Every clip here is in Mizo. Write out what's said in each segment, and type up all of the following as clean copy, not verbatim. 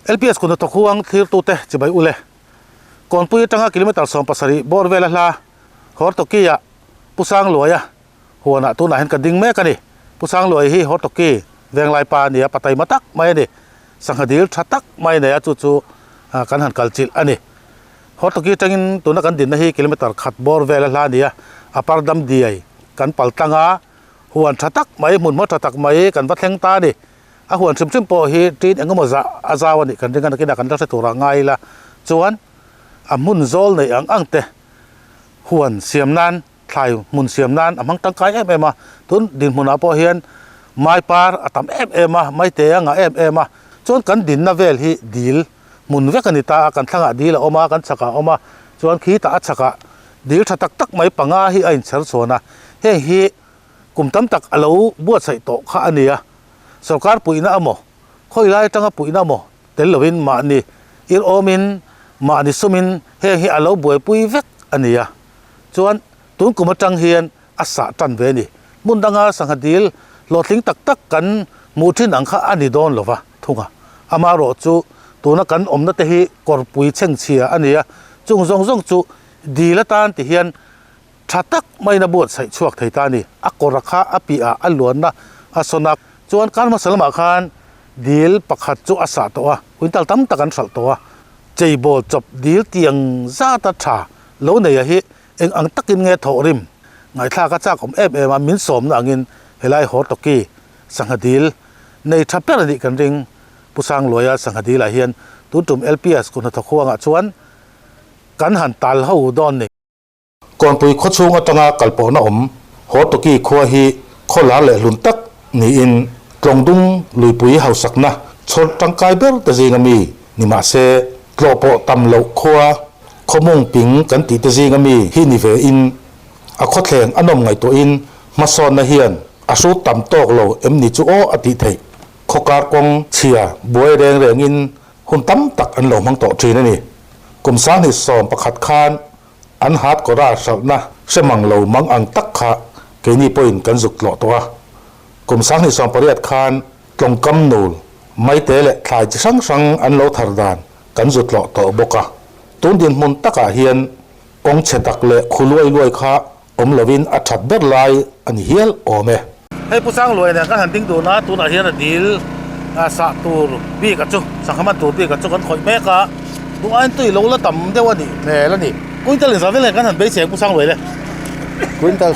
LPS kun hnathawk huang thlirtute chibai ule. Kawnpui atanga kilometre 70 bawr vela hla Hortoki-ah Pu Sangluaia huanah tunah hian ka ding mek a ni. Pu Sangluai hi Hortoki venglai pa a ni a, pataima tak mai a ni. Sangha dil tha tak mai a nei a, chu chu kan han kal chilh a ni. Hortoki atangin tuna kan dinna hi kilometre khat bawr vela hla a ni a, a par dam diai kan pal tlang a, huan tha tak mai, hmunhma tha tak mai kan va thleng ta a ni. A huan hrim hrim pawh hi tin eng emaw zah a zau a nih kan ring a, nakinah kan la hre turah ngai ila chuan a hmun zawl neih ang ang te huan siam nan, thlai hmun siam nan a hmang tangkai em em a. Tun dinhmunah pawh hian mai par a tam em em a, maite a ngah em em a, chuan kan dinna vel hi dil hmun vek a ni ta a, kan thlangah dil a awm a, kan chhakah a awm a, chuan khitah a chhakah dil tha tak tak mai panga hi a inchher chhuan a, heng hi kum tam tak a lo buatsaih tawh kha a ni a, sorkar puihna amaw, khawi lai atanga puihna amaw tel lovin mahni ir awmin, mahni sumin heng hi a lo buaipui vek a ni a, chuan tun kum atang hian a sah tan ve a ni. Hmun danga sangha dil hlawhtling tak tak kan hmuh thin ang kha a ni dawn lova thung a, amaherawh chu tuna kan awmna te hi kawrpui chhengchhia a ni a, chung zawng zawng chu dil atan ti hian Tha tak maiin a buatsaih chhuak thei ta a ni. A kawr kha a piah a luanna a sawn a. Chuan kar hmasa lamah khan dil pakhat chu a sah tawh a, quintal tam tak an hralh tawh a. Cheibawl chawp dil tiang zata tha lo neia hi eng ang takin nge thawh rim ngaihthlak a chak awm em em a, min sawmna angin helai Hortoki sangha dil nei tha ber a nih kan ring. Pu Sangluaia sangha dilah hian tun tum LPS kut hnathawk huangah chuan kan han tal ho dawn ni. Kawnpui khawchhung atanga kalpawhna awm Hortoki khua hi khaw lar leh hlun tak niin Tlawngdung luipui hausakna chhawr tangkai ber te zinga mi ni mah se tlawh pawh tam loh khua khawmung ping kan tih te zinga mi hi ni ve in a khawthleng a nawm ngaihtuahin hmasawnna hian a hrut tam tawk lo em ni chu aw a tih theih. Khawkar kawng chhia buai reng rengin hun tam tak an lo hmang tawh thin a ni. Kum 2011 khan An hat kawra hralhna hre mang lo mang ang tak kha keini pawhin kan zuk tlawh tawh a. Kum 2018 khan tlawngkam nul, maite leh thlai chi hrang hrang an lo thar dan kan zu tlawh tawh bawk a. Tun dinhmun takah hian kawng chhe tak leh khu luai luai kha awm lovin a that ber lai a ni hial awm e. Hei Pu Sangluai nen kan han ding dun a, tunah hian a dil sah tur bik a chu, sangha man tur bik a chu kan khawih mek a, duh aiin tui lo la tam deuh a nih hmel a ni. Quintal in zah vel nge kan han beisei ang Pu Sangluai le? Quintal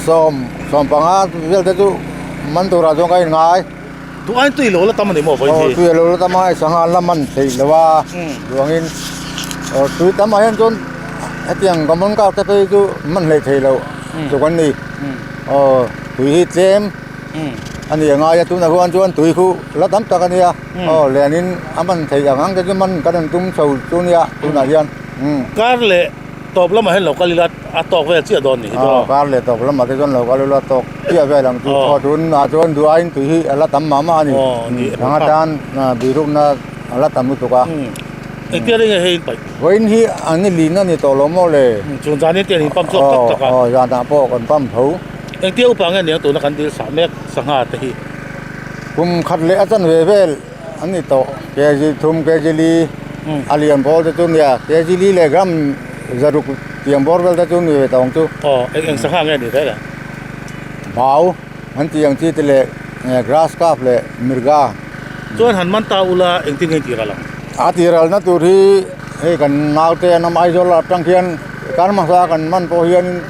15 vel te chu man turah chuan ka inngai. Duh aiin tui lo la tam a ni maw vawiin hi? Aw tui a lo la tam a, hei sangha an la man theih lo a, duangin aw tui tam ah hian chuan hetiang common car te phei chu man hleih theih loh tluk an ni. Aw tui hi tlem a ni a ngai a, tunah huan chuan tui khu la tam tak a nia, aw lianin a man theih ang ang te chu man kan rawn tum chho chu nia tunah hian. Kar leh tawp lamah hian lo kal ila a tawk vel chiah dawn ni hi tawh. Kar leh tawp lamah te chuan lo kal ila tawk chiah vel ang chu. Aw tunah chuan duh aiin tui hi a la tam mah mah a ni. Anga tan bihrukna a la tam lutuk a. Engtia ringe hei in paih? Vawiin hi an i lin a ni tawh lo maw le? Chung zanin te an in pump chhuak tak tak a. Aw zanah pawh kan pump tho. Engtia upa nge niang tuna kan dil sah mek sangha te hi? Kum khat leh a chanve vel an ni tawh. Kg thum, kg li a lian bawr te chu nia. Kg li leh gram zaruk tiang bawr vel te chu ni ve tawh ang chu. Aw eng eng sangha nge ni vel ang? Bau an tih ang chi te leh grass carp leh mirga. Chuan han man ta ula engtin nge tih ral ang? A tih ralna tur hi hei kan naute an awm Aizawl atang khian kar hmasa kan man pawh hianin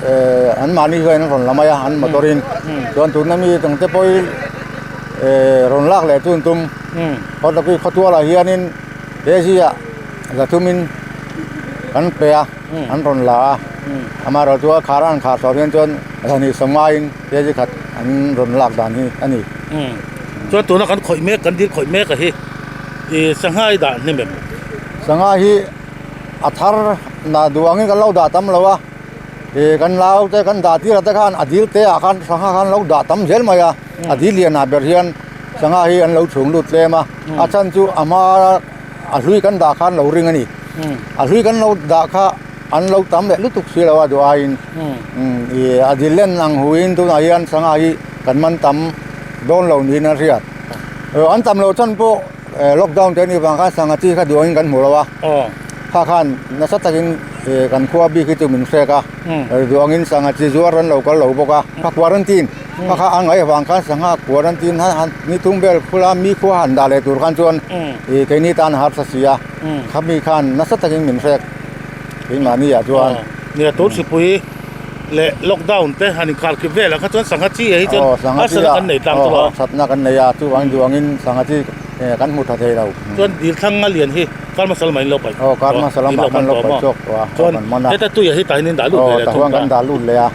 eh an mahni hian an rawn la mai a an motor in chuan tuna mi tang te pawh hi eh rawn lak leh chu an tum khawtawki khawtualah hianin he ziah zathumin kan pe a an rawn la a amaherawh chu a khar a an khar tawh hian chuan zahnih sawmngaiin kg khat an rawn lak dan hi a ni. Chuan tuna kan khawih mek kan dil khawih mek a hi ih sangha i dah hnem em? Sangha hi a thar na duh angin kan lo dah tam lo a ih kan nau te kan dah tir ah te khan a dil te ah khan sangha khan lo dah tam zel mai a a dil lian ah ber hian sangha hi an lo chhung lut tlem a a chhan chu a hma a hlui kan dah khan lo ring a ni a hlui kan lo dah kha an lo tam leh lutuk si lo a duh aiin ih a dil len ang huin tunah hian sangha hi kan man tam dawn lo niin a hriat an tam loh chhan pawh. lockdown te anih vang khan sangha chi kha duh angin kan hmu lo a kha khan nasa takin kan khua bik hi chu min hrek a duh angin sangha chi zuar an lo kal lo bawk a kha quarantine kha kha an ngaih avang khan sangha quarantine han ni thum vel khula mi khua han dah leh tur khan chuan keini tan a harsa si a khami khan nasa takin min hrek keimahni ah chuan. Nia tun hripui leh lockdown te han inkar kip velah kha chuan sangha chi ah hi chuan harsatna kan nei tlang tawh a. Harsatna kan nei a, chuvang duangin sangha chi kan hmu tha thei lo. Chuan dil thlang a lian hi Karma Salama in lo paih tawh a. Karma Salama kan lo paih chawk tawh a. Chuan heta tui ah hi tah hian in dah lut ve leh thung ta. Aw kan dah lut leh a.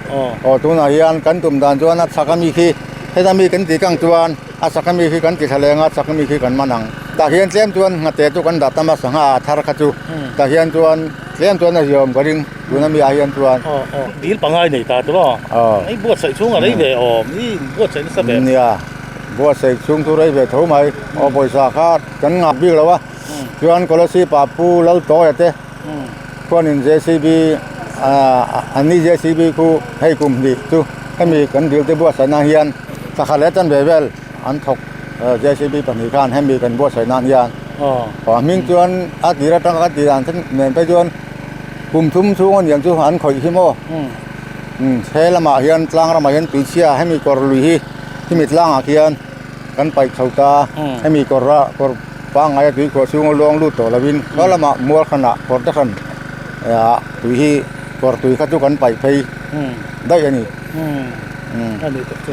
Aw tunah hian kan tum dan chuan a chhak ami khi heta mi kan tih kang chuan a chhak ami khi kan ti thla leng a, chhak ami khi kan man ang. Tah hian tlem chuan nghate chu kan dah tam a sangha a thar kha chu tah hian chuan Tlem chuan a ziawm ka ring tuna mi ah hian chuan. Aw aw dil pangai nei ta tawh a. Hei buatsaih chhung a rei ve awm i buatsaih nasa ve. Nia buatsaih chhung chu rei ve tho mai aw pawisa kha kan ngak bik lo a chuan Kolasib ah Pu Laltawia te khuanin JCB an ni JCB khu hei kum hnih chu hemi kan dil te buatsaih nan hian thla khat leh chanve vel an thawk JCB pahnih khan hemi kan buatsaih nan hian. Aw a hming chuan a tir atanga ka tih dan nen phei chuan kum thum chhung a niang chu an khawih hi maw he lamah hian tlang ramah hian tuichhia hemi kawr lui hi hemi tlangah khian kan paih chho ta hemi kawr a kawr pangngai a tuikhuah chhunga luang lut tawh lovin khaw lamah mual hranah kawr te hran ah tui hi kawr tui kha chu kan paih phei daih a ni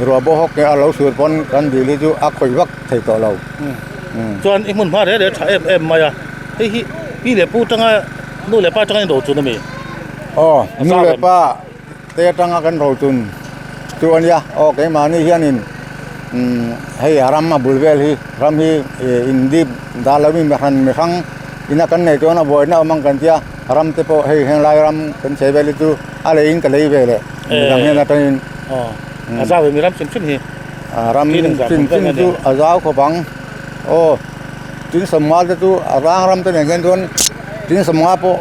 ruah bawk hawk nge a lo sur pawn kan dil hi chu a khawih vak thei tawh lo. Chuan i hmun hma reh reh tha em em mai a, hei hi pi leh pu tanga nu leh pa tanga in rochun a mi? Aw, nu leh pa te atanga kan rochun chu a nia, aw keimahni hianin umm hei a ram a bul vel hi ram hi in dip dah lo in mihran mihrang ina kan nei chuan a buaina awm ang kan tia ram te pawh hei henglai ram kan chei vel hi chu a leiin ka lei ve leh midang hian atangin. Aw, a zau ve mi ram hrim hrim hi. A ram chin chin chu a zau khawp ang aw tin sawmnga te chu a rang ram te nen hian chuan tin sawmnga pawh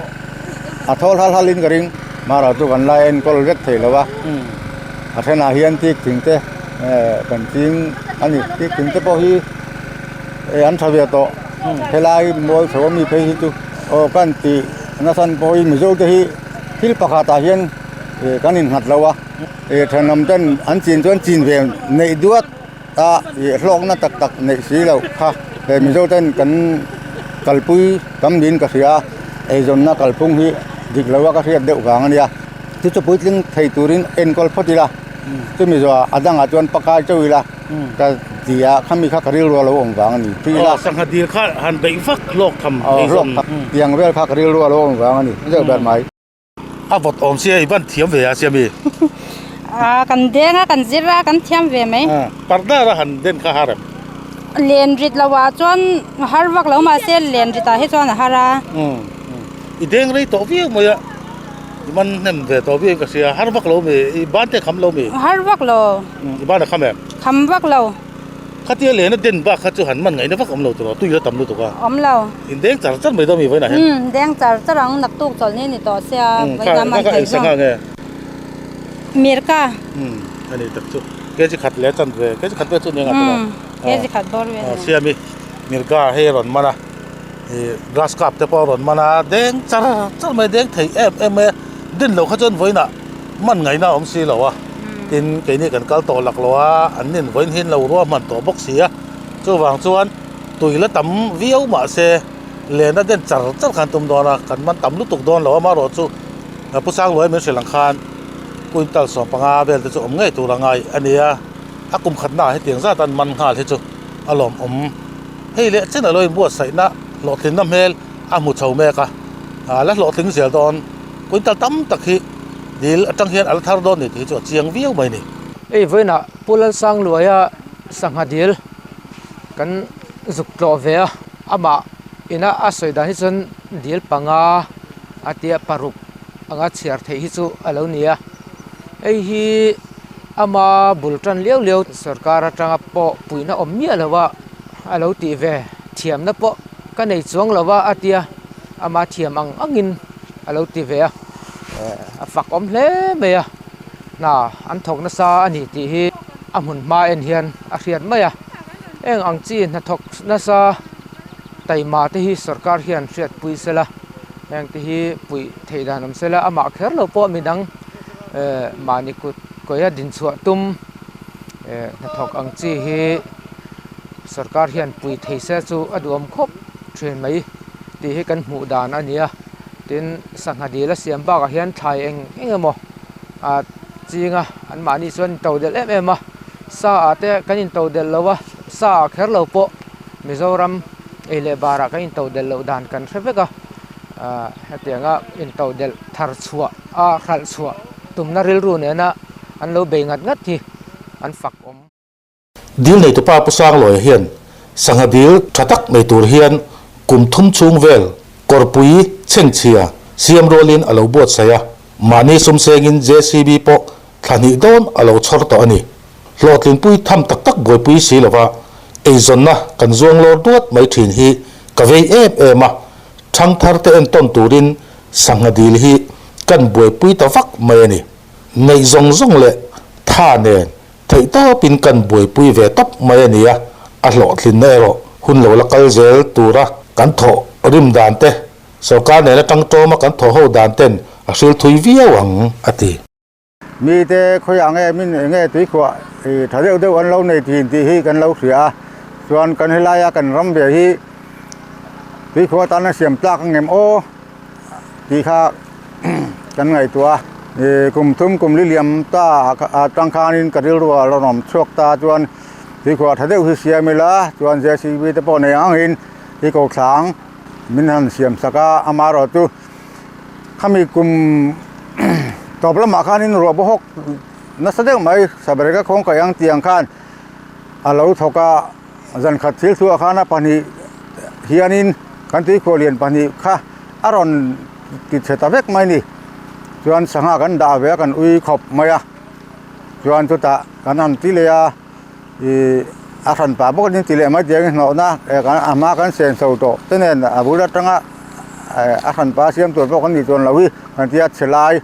a thawl hal hal in ka ring mara chu kan la enkawl vek thei lo a a thenah hian tik thing te eh kan ching a ni tik thing te pawh hi eh an tha ve tawh helai mual chho ami phei hi chu aw kan tih nasan pawh hi mizo te hi thil pakhat ah hian eh kan innghat lo a. Ih thenawm ten an chin chuan chin ve neih duat a ih hlawkna tak tak neih si loh kha he Mizo ten kan kalpui tam niin ka hria a eizawnna kalphung hi dik lo a ka hriat deuh vang a nia chu chu puitling thei turin enkawl phawt ila chumi zawhah a dangah chuan pakai chauh ila ka ti a khami kha ka rilru a lo awm vang a ni tih ila. Aw sangha dil kha han beih vak hlawk tham eizawn. Tiang vel kha ka rilru a lo awm vang a ni deuh ber mai. A vawt awm sia i van thiam ve a sia mi. A kan deng a kan zir a kan thiam ve mai. Parda a han den kha har em? Len rit lo ah chuan a har vak lo mahse len rit ah hi chuan a har a. I deng rei tawh viau mai a i man hnem ve tawh viau in ka hria har vak lo mi i ban te kham lo mi? Har vak lo. I ban a kham em? Kham vak lo. Khatia len a den bak kha chu han man ngaihna vak awm lo tur a, tui la tam lutuk a. Awm lo. In deng char char mai dawn mi vawiinah hian. Umm deng char char ang naktuk chawlh ni ni tawh sia vawiinah man thei zawng. Mirka. Umm a ni tak chu. Kg khat leh chan ve, kg khat vel chu nia ngah tur a. Umm kg khat bawr vel. Siami Mirka hei a rawn man a, ih grass cup te pawh a rawn man a, deng char char mai deng thei em em mai a, din loh kha chuan vawiinah man ngaihna a awm si lo a. Tin, keini kan kal tawh lak lo a, an nin vawiin hi an lo ruah hman tawh bawk si a, chuvang chuan tui la tam viau mah se lena den char char khan tum dawn a, kan man tam lutuk dawn lo a, amaherawh chu Pu Sangluai min hrilh ang khan quintal 15 vel te chu awm ngei tur a ngai a ni a, a kum khatnaah hetiang zat an man nghal hi chu a lawmawm. Hei leh chen a lo inbuatsaihna hlawhtlinna hmel a hmu chho mek a, a la hlawhtling zel dawn quintal tam tak hi. Dil atang hian a la thar dawn ni tih hi chu a chiang viau mai ni. Hei vawiinah Pu Lalsangluaia sangha dil kan zuk tlawh ve a, amah ina a sawi dan hi chuan dil panga a tia paruk anga chhiar theih hi chu a lo ni a. Hei hi ama bul tan liau liau sorkar atanga pawh puihna awm miah lo a a lo tih ve thiamna pawh ka nei chuang lo a a tia ama thiam ang angin a lo ti ve a a fak awm hle mai a hna an thawk nasa a ni tih hi a hmun hma en hian a hriat mai a heng ang chi hnathawk nasa. Taima te hi sorkar hian hriatpui sela, heng te hi puih theih dan awm sela, amah kher lo pawh midang mahni kut kawia dinchhuah tum hnathawk ang chi hi sorkar hian pui thei se chu a duhawm khawp thin mai tih hi kan hmuh dan a ni a. Tin, sangha dil a siam bakah hian thlai eng eng emaw ah ching a, anmahni chuan in to delh em em a, sa ah te kan in to delh lo a, sa ah kher lo pawh Mizoram ei leh barah kan in to delh loh dan kan hre vek a, ah hetianga in to delh thar chhuah a hralh chhuah tumna rilru nena an lo bei ngat ngat hi an fak awm. Dil neitupa Pu Sangluaia hian sangha dil tha tak nei tur hian kum thum chhung vel kawrpui chhengchhia siam rualin a lo buatsaih a, mahni sumsengin JCB pawh thla hnih dawn a lo chhawr tawh a ni. Hlawhtlinpui tham tak tak buaipui si lova eizawnna kan zuang lawr duat mai thin hi ka vei em em a, thangthar te entawn turin sangha dil hi kan buaipui ta vak mai a ni. Neih zawng zawng leh tha nen Theih tawpin kan buaipui ve tawp mai a nia, a hlawhtlinna erawh hun lo la kal zel tura kan thawh rim dan te, sorkar nena tangtawma kan thawh ho dan ten a hril thui viau ang, a ti. Mite khawiah nge min eng nge tuikhuah i tha deuh deuh an lo nei thin tih hi kan lo hria a, chuan kan helaia kan ram ve hi tuikhuah atana siam tlak ang em aw? Tih kha kan ngaihtuah a, ih kum thum kum li liam ta atang khanin ka rilru ah rawn awm chhuak ta chuan tuikhuah tha deuh hi siam ila chuan JCB te pawh nei ang angin hi ko thlang min han siam sak a, amaherawh chu khami kum tawp lamah khanin ruah bawhawk nasa deuh mai sabereka khawng kaih ang tiang khan a lo thawk a. Zan khat thil thu ah khan a pahnih hianin kan tuikhuah lian pahnih kha a rawn ti chhe ta vek mai a ni. Chuan sangha kan dah ve a kan ui khawp mai a, chuan chutah kan han ti leh a ih a hran pah bawk a ni ti leh mai tiangin hnawhna a hma kan sen chho tawh te nen a bul atanga a hran pah siam tur pawh kan nih chuan loh hi kan tia chhe lai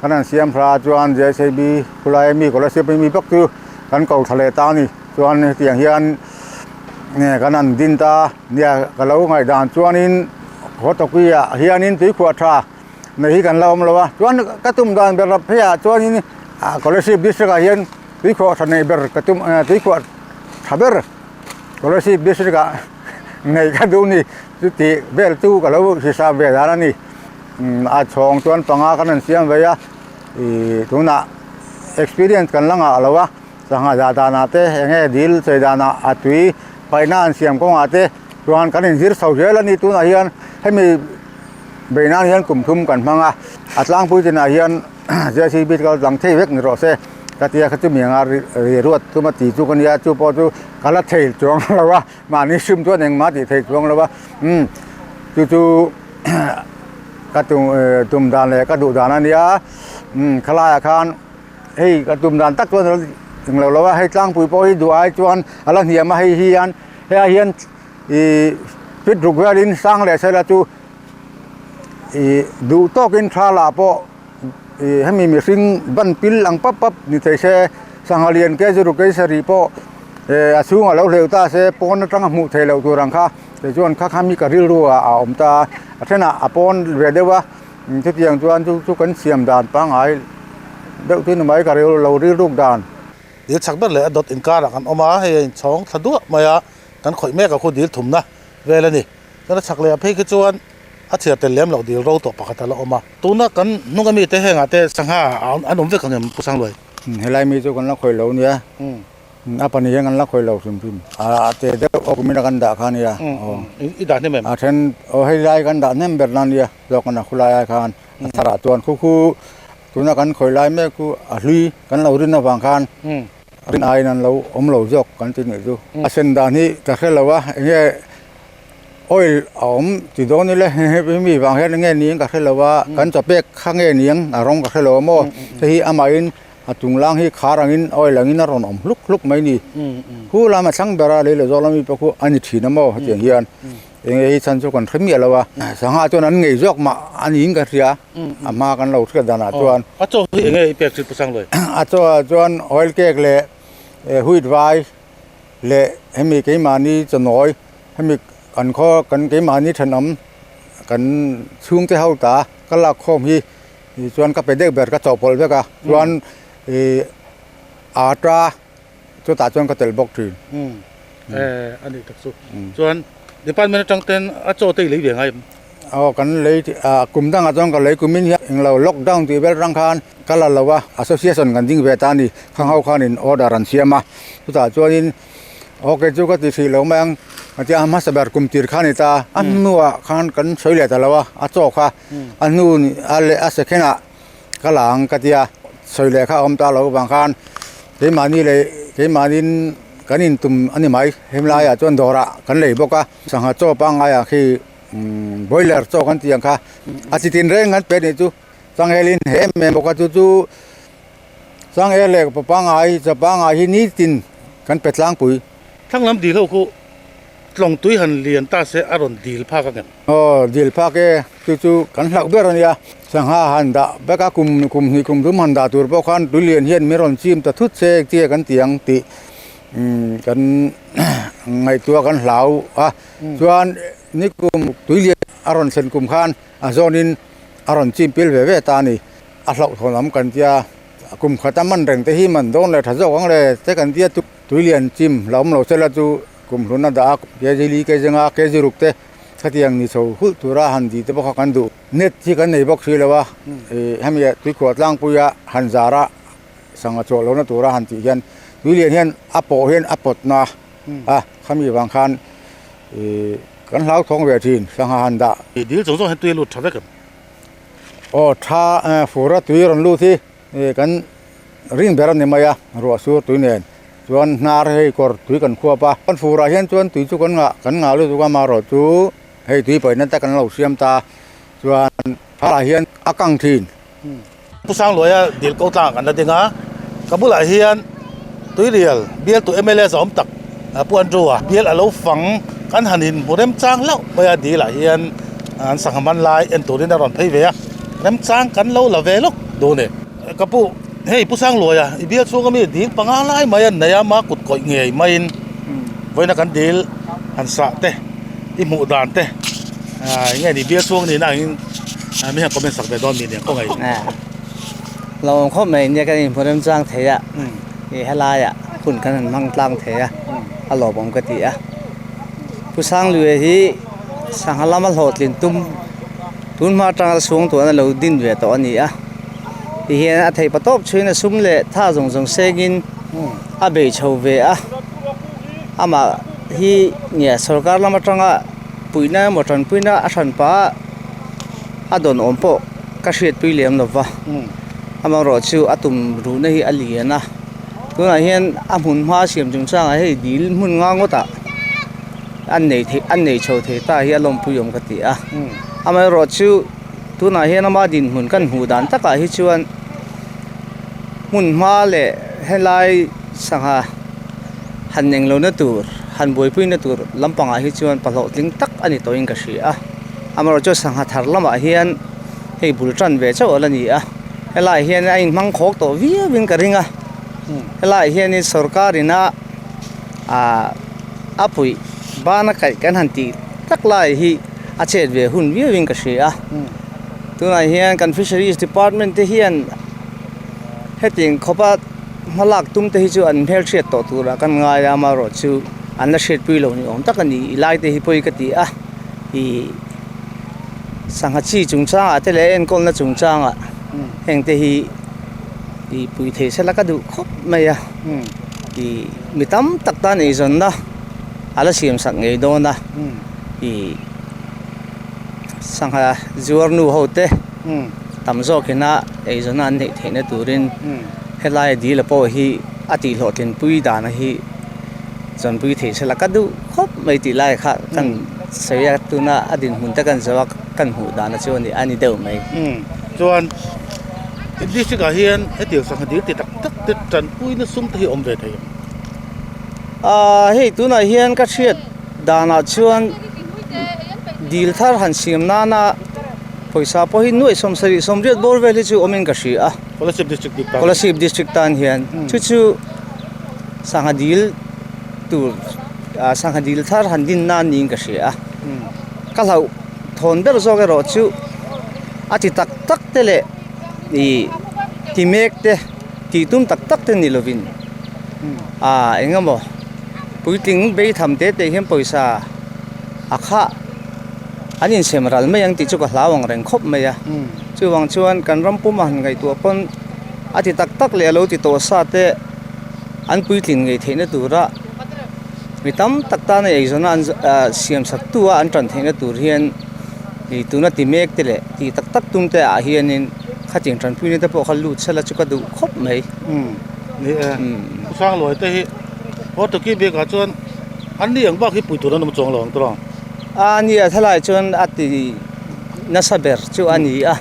kan han siam hra chuan JCB khulai ami scholarship ami bawk chu kan ko thla leh ta a ni. Chuan hetiang hian nge kan han din ta nia ka lo ngaihdan chuanin Hawtawki ah hianin tuikhuah tha nei hi kan la awm lo a, chuan ka tum dan ber rap pheiah chuanin ah Kolasib district ah hian tuikhuah tha nei ber ka tum tuikhuah tha ber Kolasib district ah nei ka duh ni chuti vel chu ka lo hisap ve dan a ni a chhawng chuan panga kan han siam vei a ih tunah experience kan la ngah lo a. Sangha zah danah te eng nge dil chei danah a tui paihna an siam kawngah te chuan kan inzir chho zel a ni. Tunah hian hemi bei nan hian kum thum kan hmang a, a tlangpui chinah hian JCB te kal dang thei vek ni rawh se ka tia kha chumi anga ri ruat tum a ti chu ka nia, chu pawh chu ka la thei chuang lo a, mahni hrim chuan engmah tih thei chuang lo a, umm chu chu ka tum dan leh ka duh dan a nia, umm khalaiah khan. Hei ka tum dan tak chuan alo eng lo lo a, hei tlangpui pawh hi duh ai chuan a la hniam a, hei hian hei hian ih fit ruk velin sang leh sela chu ih duh tawkin tha lah pawh ih hemi mihring ban pil ang pap pap ni thei se, sangha lian ke zu ruk ke sarih pawh eh a chhungah lo hleuh ta se pawn atanga hmuh theih loh tur ang kha tichuan kha kha mi ka rilru ah a awm ta a, a thenah a pawn ve deuh a. Chutiang chuan chu chu kan siam dan pangngai deuh chu ni mai ka ril lo rilruk dan. Dil chak ber leh a dawt inkarah kan awm a, hei a inchhawng thla duah mai a, kan khawih mek a khu dil thumna vel a ni. Chuan a chak leh ah phei khi chuan a chhiar tel lem loh dil ro tawh pakhat a la awm a. Tuna kan hnung ami te hengah te sangha an awm vek ang em Pu Sangluai? Helai mi chu kan la khawih lo nia. A pahnih hian kan la khawih lo hrim hrim. A te deuh awk min a kan dah kha nia. I dah hnem em? A then aw hei lai kan dah hnem ber na nia zawk an a khu lai ai khan a tharah chuan khu khu tuna kan khawih lai mek chu a hlui kan lo rin avang khan rin aiin an lo awm lo zawk kan ti nih chu. A sen dan hi ka hre lo a enge oil a awm ti dawn ila hemi vang hian enge niin ka hre lo a kan chawpek kha nge niang a rawng ka hre lo a maw hei hi amahin A chung lang hi khar angin oil angin a rawn awm hluk hluk mai ni. Khu lam a thlang ber a lei leh zawk lam mi pawh khu a ni thin a maw hetiang hian eng nge hi chhan chu kan hre miah lo a. Sangha chuan an ngei zawk mah a niin ka hria a hma kan lo hriat danah chuan. A chaw hi eng nge i pek chu Pu Sangluai? A chaw ah chuan oil cake leh wheat vai leh hemi keimahni chawnawi hemi. kan khaw kan keimahni thenawm kan chhungte ho ta ka lak khawm hi chuan ka pe deuh ber ka chawhpawlh vek a chuan ih ata chutah chuan ka tel bawk thin. Umm a nih tak chu. Chuan department atang ten a chaw te i lei ve ngai em? Aw kan lei ah kum dangah chuan ka lei kumin hian englo lockdown tih vel rang khan ka la lo a association kan ding ve ta a ni khang ho khanin order an siam a chutah chuanin ok chu ka ti hrih lo mai ang a tia hmasa ber kum tir kha a ni ta a hnuah khan kan sawi leh ta lo a a chaw kha a hnu a leh a second ah ka la ang ka tia sawi leh kha a awm ta lo avang khan keimahni leh keimahnin kan intum a ni mai hemlaiah chuan dawrah kan lei bawk a sangha chaw pangaiah khi umm boiler chaw kan tih ang kha a chi tin reng an pe nih chu changelin he em em bawk a chu chu changel leh pangai chaw pangai hi nitin kan pe tlangpui. Thlang lam dil ho khu tlawng tui han lian ta se a rawn dil phak ang em? Aw dil phak e chu chu kan hlauh ber a nia sangha han dah vek a kum kum hnih kum thum han dah tur pawh khan tui lian hian min rawn chim ta thut se tia kan ti ang tih umm kan ngaihtuah kan hlau a chuan nikum tui lian a rawn thlen kum khan a zawnin a rawn chim pil ve ve ta a ni a hlauhthawn lam kan tia kum khat a man reng te hi man dawn leh tha zawk ang le te kan tia tui lian chim la awm lo sela chu kum hlun a dah a kg li kg nga kg ruk te khatiang ni chho hulh tura han tih te pawh kha kan duh net hi kan nei bawk si lo a ih hemi tuikhuah tlangpuia han zara sangha chhuah lohna tura han tih hian tui lian hian a pawh hian a pawt na a khami vang khan ih kan hlauthawng ve thin sangha han dah. Ih dil zawng zawng hian tui a lut tha vek em? Aw tha fur a tui rawn lut hi ih kan rin ber a ni mai a ruah sur tui nen chuan hnar hei kawr tui kan khuap a kan furah hian chuan tui chu kan ngah kan ngah lutuk a amaherawh chu hei tui paihna te kan lo siam ta chuan pharah hian a kang thin. Pu Sangluaia dil ko tlangah kan la ding a, ka bulah hian Tuirial bialtu mla zawm tak Pu Andrew-a bial a lo fang kan han inhmu remchang hlauh mai a dilah hian an sangha man lai en turin a rawn phei ve a, remchang kan lo la ve lawk duh a ni. Ka pu, hei Pu Sangluaia i bial chhunga mi dil panga lai mai an nei a, ma kut kawih ngei maiin vawiina kan dil han sah te i hmuh dan te eng nge ni bial chhung nihna angin mi han comment sak ve dawn mi nia khaw ngei. Lo awm khawp mai nia kan inhmu remchang thei a, i helaiah hun kan han hmang tlang thei a, a lawmawm ka ti a. Pu Sangluia hi sangha lama hlawhtlin tum tun hma atanga chhung tuan a lo din ve tawh a ni a. Tihian a theih patawp chhuin a sum leh tha zawng zawng sengin a bei chho ve a. Amah hi nge sorkar lam atanga puihna emaw tanpuina a hran pah a dawn awm pawh ka hriatpui lem lo va. Amaherawh chu a tum ruhna hi a lian a. Tunah hian a hmun hma siam chungchangah hei dil hmun nga ngawtah an nei theih an nei chho thei ta hi a lawmpui awm ka ti a. Amaherawh chu tunah hian ama dinhmun kan hmuh dan takah hi chuan hmun hma leh helai sangha han eng lohna tur han buaipuina tur lampangah hi chuan pahlawhtling tak a ni tawhin ka hria a. Amaherawh chu sangha thar lamah hian hei bul tan ve chauh a la ni a helaiah hian a inhmang khawk tawh viauin ka ring a helaiah hianin sorkar ina ah a puih bana kaih kan han tih tak lai hi a chet ve hun viauin ka hria a tunah hian kan fisheries department te hian hetiang khawpa hmalak tum te hi chu an hmelhriat tawh turah kan ngai a amaherawh chu an la hriatpui lo ni awm tak a ni i lai te hi pawi ka ti a ih. Sangha chi chungchangah te leh enkawlna chungchangah heng te hi ih pui thei sela ka duh khawp mai a ih mi tam tak tan eizawnna a la siam sak ngei dawn a ih sangha zuar nu ho te tam zawk ina eizawnna an neih theihna turin helai dila pawh hi a tih hlawhtlin pui dana hi. Chuanpui thei sela ka duh khawp mai tih lai kha kan sawi a tuna a dinhmun te kan zawh a kan hmuh dan a chu a ni a ni deuh mai. Chuan district ah hian hetiang sangha dil ti tak tak te tanpuina sum te hi a awm ve thei em? Aaa hei tunah hian ka hriat danah chuan dil thar han siam nana pawisa pawh hi nuaih sawmsarih sawmriat bawr vel hi chu awmin ka hria a. Kolasib district bik tan. Kolasib district tan hian chu chu. Sangha dil tur Sangha dil thar han din nan niin ka hria a. Ka hlauh thawn ber zawk erawh chu a ti tak tak te leh ih ti mek te tih tum tak tak te ni lovin ah eng emaw puitling bei tham te te hian pawisa a khah an insem ral mai ang tih chu ka hlau ang reng khawp mai a. Chuvang chuan kan ram puma han ngaihtuah pawn a ti tak tak leh a lo ti tawh sa te an puitlin ngei theihna tura mi tam tak tana eizawn an siam sak tu a an tan theihna tur hian ih tuna ti mek te leh tih tak tak tum te ah hianin khatiang tanpuina te pawh kha lut sela chu ka duh khawp mai. Umm ni e Pu Sangluai te hi Hortoki bik ah chuan an ni ang bak hi pui tur an awm chuang lo ang tawh ang. A nia thalai chuan a ti nasa ber chu a ni a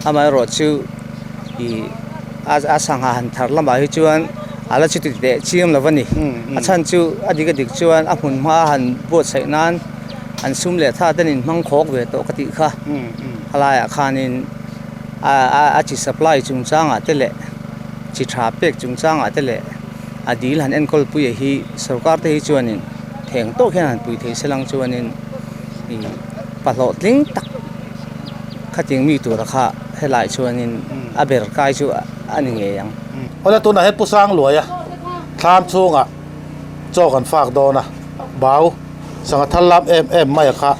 amaherawh chu ih a sangha han thar lamah hi chuan a la chuti teh chiam lo a ni a chhan chu a dik a dik chuan a hmun hma han buatsaih nan an sum leh tha ten in hmang khawk ve tawh ka tih kha a laiah khanin a a chi supply chungchangah te leh chi tha pek chungchangah te leh a dil han enkawl pui a hi sorkar te hi chuanin theng tawk hian han pui thei se lang chuanin ih pa hlawhtling tak. Khatiang mi tura kha helai chuanin a ber kai chu a ni ngei ang. Awle tunah hian Pu Sangluaia thlam chhungah chaw kan fak dawn a, bau sangha thar lam em em mai a kha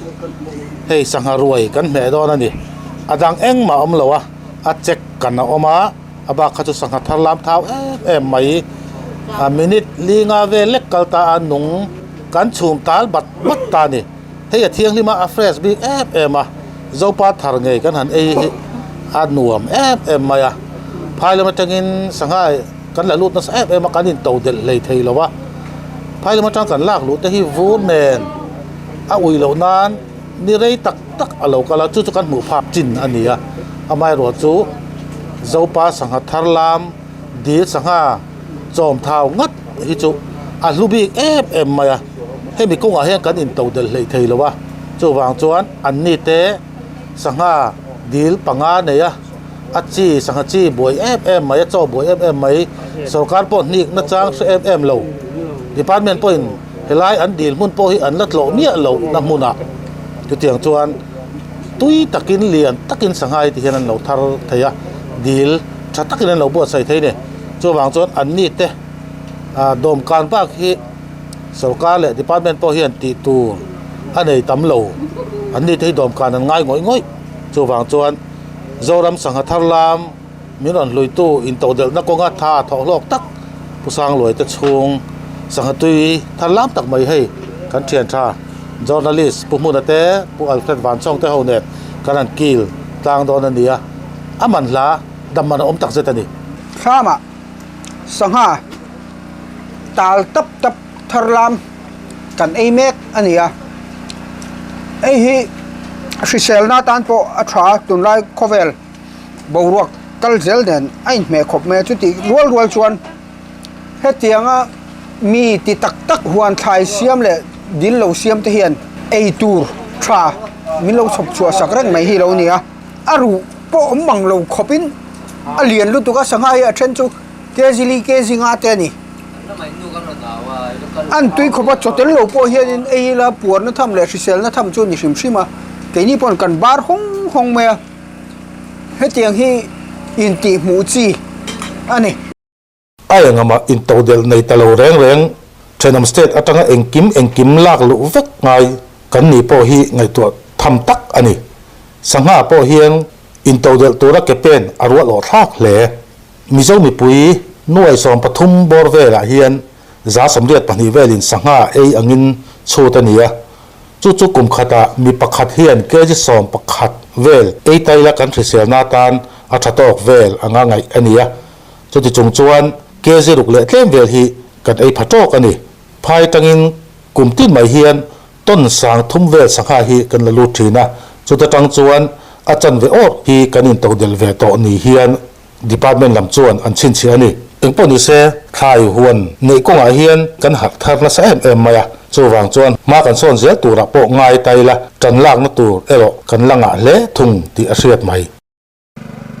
hei sangha ruai kan hmeh dawn a ni. A dang engmah a awm lo a, a check kan a awm a, a bak kha chu sangha thar lam thau em em mai. A minute li nga vel lek kal ta a nung kan chhum tal bat bat ta a ni. Hei a thianghlim a, a fresh bik em em a, Zopa thar ngei kan han ei hi a nuam em em mai a, phai lam atangin sangha kan la lut nasa em em a, kan in to delh hlei thei lo a, phai lam atang kan lak luh te hi vur nen a ui loh nan ni rei tak tak a lo kal a, chu chu kan hmuh phak chin a ni a, amaherawh chu Zopa sangha thar lam dil sangha chawm thau ngat hi chu a hlu bik em em mai a, hemi kawngah hian kan into delh hleih thei lo a, chuvang chuan an ni te sangha dil panga nei a, a chi sangha chi buai em em mai a chaw buai em em mai sorkar pawh hnik na chang hre em em lo department pawhin helai an dil hmun pawh hi an la tlawh miah loh na hmunah chutiang chuan tui takin lian takin sangha hi ti hian an lo thar thei a dil tha takin an lo buatsaih thei a ni. Chuvang chuan an ni te ah dawmkan bak hi sorkar leh department pawh hian tih tur a nei tam lo an ni te hi dawmkan an ngai ngawih ngawih chuvang chuan Zoram sangha thar lam min rawn hluitu intodelhna kawnga tha thawh hlawk tak Pu Sangluai te chhung sangha tui thar lam tak mai hei kan thian tha journalist Pu Hmuna te Pu Alfred Vanchawng te ho nen kan han kil tlang dawn a ni a a man hla dam man a awm tak zet a ni. Thlamah sangha tal tap tap thar lam kan ei mek a ni a, hei hi hriselna atan pawh a tha a, tunlai khawvel boruak kal zel nen a inhmeh khawp mai a, chutih rual rual chuan hetianga mi ti tak tak huan thlai siam leh dil lo siam te hian ei tur tha min lo chhawp chhuah sak reng mai hi a lo ni a. A ruh pawh awm mang lo khawpin a lian lutuk a, sangha hi a then chu kg li kg nga te a ni. An tui khawpa chaw tel lo pawh hianin ei ila puarna tham leh hriselna tham chu a ni hrim hrim a, keini paw'n kan bar hawng hawng mai a, hetiang hi intihhmuh chi a ni. A engama intodelh nei ta lo reng reng thenawm state atanga engkim engkim lak luh vek ngai kan ni pawh hi ngaihtuah tham tak a ni. Sangha pawh hian intodelh tura ke pen a ruah lawh thlak hle. Mizo mipui nuai 13 bawr velah hian 82% velin sangha ei angin chhut a ni a. Chu chu kum khatah mi pakhat hian kg 11 vel ei taila kan hriselna atan a tha tawk vel anga ngaih a ni a. Chuti chung chuan kg ruk leh tlem vel hi kan ei pha tawk a ni. Phai tangin kum tin mai hian tawn sang thum vel sangha hi kan la lut thin a, chuta tang chuan a chanve awk hi kan intodelh ve tawh ni hian department lam chuan an chhinchhiah a ni. Engpawh ni se, thlai huan neih kawngah hian kan harh thar nasa em em mai a, chuvang chuan hma kan sawn zel turah pawh ngai ta ila tan lakna tur erawh kan la ngah hle thung tih a hriat mai.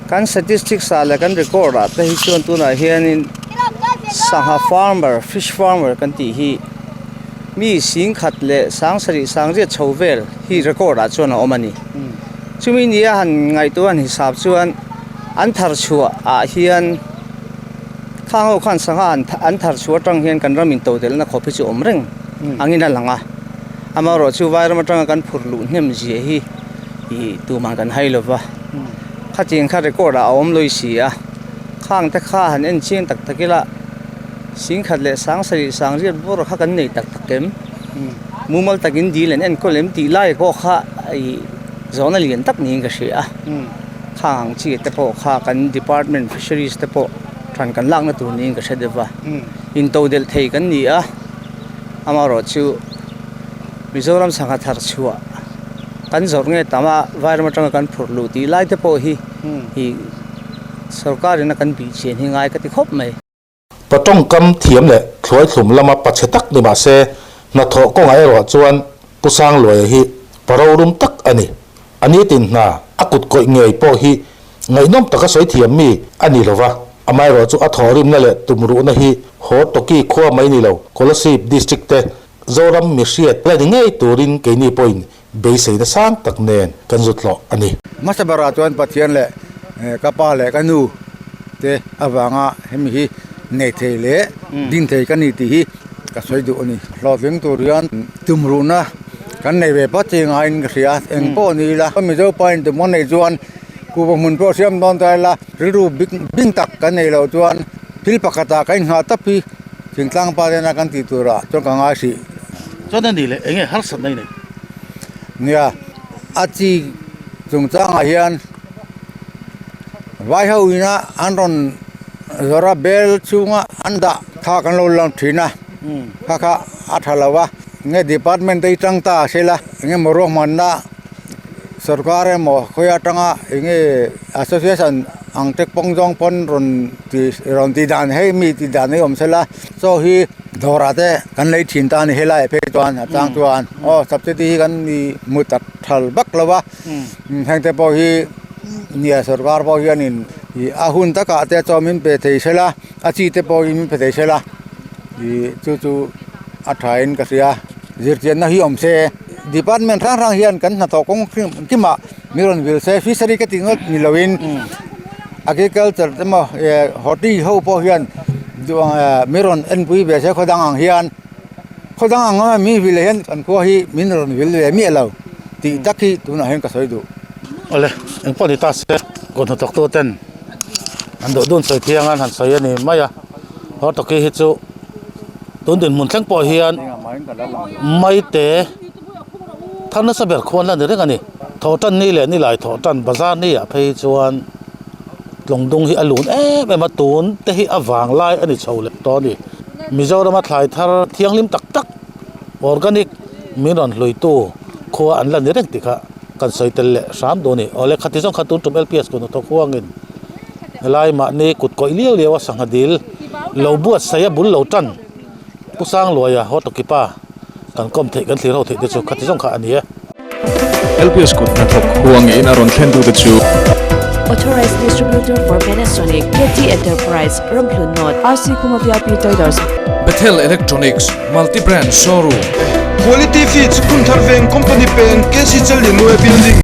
Kan statistics ah leh kan record ah te hi chuan tunah hianin sangha farmer fish farmer kan tih hi. Mi 10,000 leh 7000 sangriat chho vel hi record ah chuan a awm a ni. Chumi nia han ngaihtuah han hisap chuan an thar chhuah ah hian khang ho khan sangha an thar chhuah atang hian kan ram intodelhna khawp hi chu awm reng angin a lang a. Amaherawhchu vairam atanga kan phur luh hnem zia hi ih tumah kan hai lova. Khatiang kha record ah a awm lawi si a. Khang te kha han en chiang tak tak ila 10,000 leh 7000 sangriat bawr kha kan nei tak tak em? Mumal takin dil an enkawl em tih lai pawh kha ih zawhna lian tak niin ka hria a. Khang ang chi te pawh kha kan department fisheries te pawh than kan lakna tur niin ka hre deuh va. Intodelh thei kan ni a, amaherawhchu Mizoram sangha thar chhuah kan zawrh nge tam a, vairam atanga kan phurh luh tih lai te pawh hi ih sorkar in a kan bih chian hi ngai ka ti khawp mai. Pa tawngkam thiam leh thluaithlum lama pa chhe tak ni mah se, hnathawh kawngah erawh chuan Pu Sangluaia hi pa rorum tak a ni. A nitin hna a kut kawih ngei pawh hi ngaihnawm taka sawi thiam mi a ni lova, amaherawh chu a thawhrimna leh tumruhna hi Hortoki khua mai ni lo, Kolasib District te Zoram mihriat la ni ngei turin keini pawhin beiseina sang tak nen kan zut hlawh a ni. Hmasa berah chuan Pathian leh ka pa leh ka nu te avanga hemi hi nei thei leh ding thei ka ni tih hi ka sawi duh a ni. Hlawhtling tur hian tumruhna kan nei ve phawt chi ngaiin ka hria, eng pawh ni ila Mizo pa in tum kan neih chuan kuhva hmun pawh siam dawn ta ila rilru bing tak kan neih loh chuan thil pakhatah kan inghah tawp hi thingtlang pa tena kan tih turah chuan ka ngai hrih. Chuan a nih leh eng nge harsatna i nei? Nia, a chi chungchangah hian vai ho ina an rawn zawrh a bel chhunga an dah kha kan lo lang thin a, kha kha a tha lo a, enge department te hi tang ta se la enge maw ruahmanna sorkar emaw khawi atanga enge association ang te pawng zawng pawn rawn ti rawn tih dan hei mi tih dan hi awm se la chaw hi dawrah te kan lei thin ta a ni helai ah phei chuan a chang chuan aw subsidy hi kan ni hmu tak thal vak lo a heng te pawh hi nia sorkar pawh hianin ih a hun takah te chaw min pe thei se la a chi te pawh hi min pe thei se la ih chu chu a thain ka hria zirchianna hi awm se department hrang hrang hian kan hnathawh kawng kimah mi rawn vil se fishery ka tih ngawt ni loin agriculture te maw eh horti ho pawh hian mi rawn enpui ve se khaw dang ang hian khaw dang ang a mi vil hian kan khua hi min rawn vil ve miah lo tih tak hi tunah hian ka sawi duh. Awle engpawh ni ta se kut hnathawk tu ten an duh dun sawi thiang an han sawi a ni mai a hortoki hi chu tun dinhmun thleng pawh hian maite thar nasa ber khuan la ni reng a ni. Thawhtan ni leh nilai thawhtan bazar ni ah phei chuan tlawngdung hi a lun em em a tun te hi a vang lai a ni chho leh tawh a ni. Mizoram a thlai thar thianghlim tak tak organic min rawn hlui tu khua an la ni reng tih kha kan sawi tel leh hram duh a ni. Awle khati zawng kha tun tum LPS kut hnathawk huangin helai mahni kut kawih liau liau a sangha dil lo buatsaih a bul lo tan Pu Sangluaia Hawtokipa kan kawm theih kan thlir ho theih te chu khati zawng kha a ni e. LPS kut hnathawk huangin a rawn thlen tute chu. Authorized Distributor for Panasonic, KT Enterprise, Ramhlun North, RC Khuma VIP Traders. Bethel Electronics, Multi Brand Showroom. Quality Feeds, Phunthar Veng Company Peng, KC Challianue Building.